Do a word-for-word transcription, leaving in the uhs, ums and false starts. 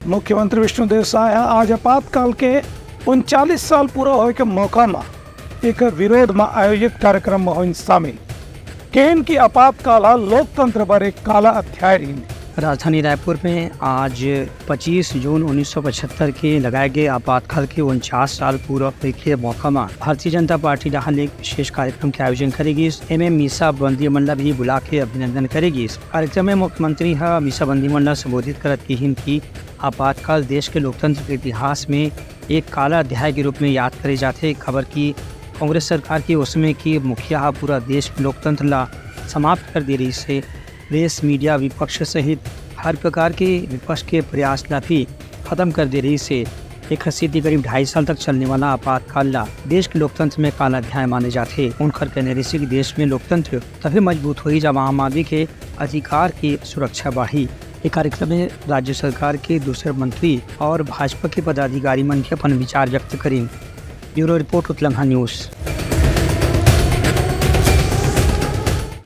मुख्यमंत्री विष्णुदेव साय ह आज आपातकाल के उनचालीस साल पूरा होए के मौका म एकर विरोध म आयोजित कार्यक्रम म होइन शामिल। केन कि आपातकाल ह लोकतंत्र बर एक काला अध्याय रहिन। राजधानी रायपुर में आज पच्चीस जून उन्नीस सौ पचहत्तर के लगाए गए आपातकाल के उनचास साल पूरा होए के मौका म भारतीय जनता पार्टी डहार ले एक विशेष कार्यक्रम के आयोजन करे गिस। एमे मीसा बंदी मन ला भी बुला के अभिनंदन करे गिस। कार्यक्रम में मुख्यमंत्री ह मीसा बंदी मन ला संबोधित करत किहिन कि आपातकाल देश के लोकतंत्र के इतिहास में एक काला अध्याय के रूप में याद करे जाथे, काबर कि कांग्रेस सरकार के ओ समय के मुखिया ह पूरा देश के लोकतंत्र ला समाप्त कर दे रहिस हे। प्रेस, मीडिया, विपक्ष सहित हर प्रकार के विपक्ष के प्रयास ला भी खत्म कर दे रहिस हे। एखर सेती करीब ढाई साल तक चलने वाला आपातकाल ला देश के लोकतंत्र में काला अध्याय माने जाथे। उनकर कहना रहिस कि देश में लोकतंत्र तभी मजबूत होही, जब आम आदमी के अधिकार के सुरक्षा बाढ़ही। ए कार्यक्रम में राज्य सरकार के दूसर मंत्री और भाजपा के पदाधिकारी मन के अपन विचार व्यक्त करिन। ब्यूरो रिपोर्ट, उतलंघा न्यूज।